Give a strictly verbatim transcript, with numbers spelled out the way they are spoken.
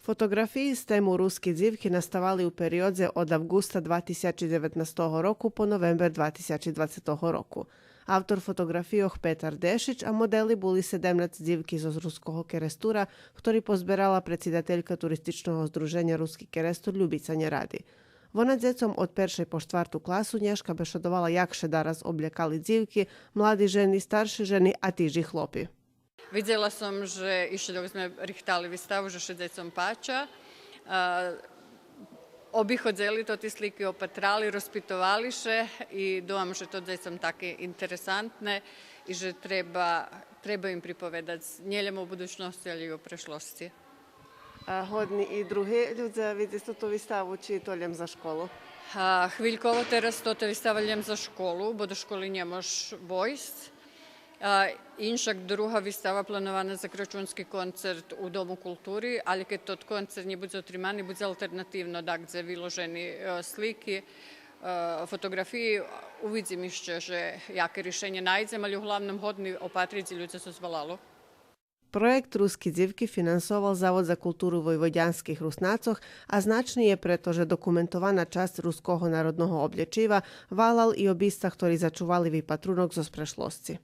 Фотоґрафиї з тему Руски дзивки наставали у периодзе од авґуста два тисячи дзеветнастого року по новембер два тисячи двацетого року. Автор фотоґрафийох Петар Дешич, а модели були седемнац дзивки зоз Руского Керестура, хтори позберала предсидателька Туристичного здруженя Руски Керестур Любица Няради. Вона дзецом од першей по штварту класу нєшка бешедовала як ше дараз облєкали дзивки, млади жени, старши жени, а тиж и хлопи. Видзела сом же ище док зме рихтали виставу, же ше дзецом пача. А, обиходзели тоти слики, опатрали, розпитовали ше и думам же то дзецом таке интересантне и же треба, треба им приповедац нє лєм о будучносци, але и о прешлосци. А годни и други людзе видзиц тоту виставу, чи то лєм за школу? А, хвильково тераз тота вистава лєм за школу, бо до школи нє мож войсц. А, иншак друга вистава планована за крачунски концерт у Дому култури, але кед тот концерт нє будзе отримани, будзе алтернативно, дакдзе виложени, е, слики, е, фотоґрафиї. Увидзим ище же яке ришенє найдзем, але углавном годни опатриц и людзе зоз валалу. Проєкт Руски дзивки финансовал Завод за културу войводянских Руснацох, а значни є прето же документована часц руского народного облєчива, валал и обисца хтори зачували випатрунок зоз прешлосци.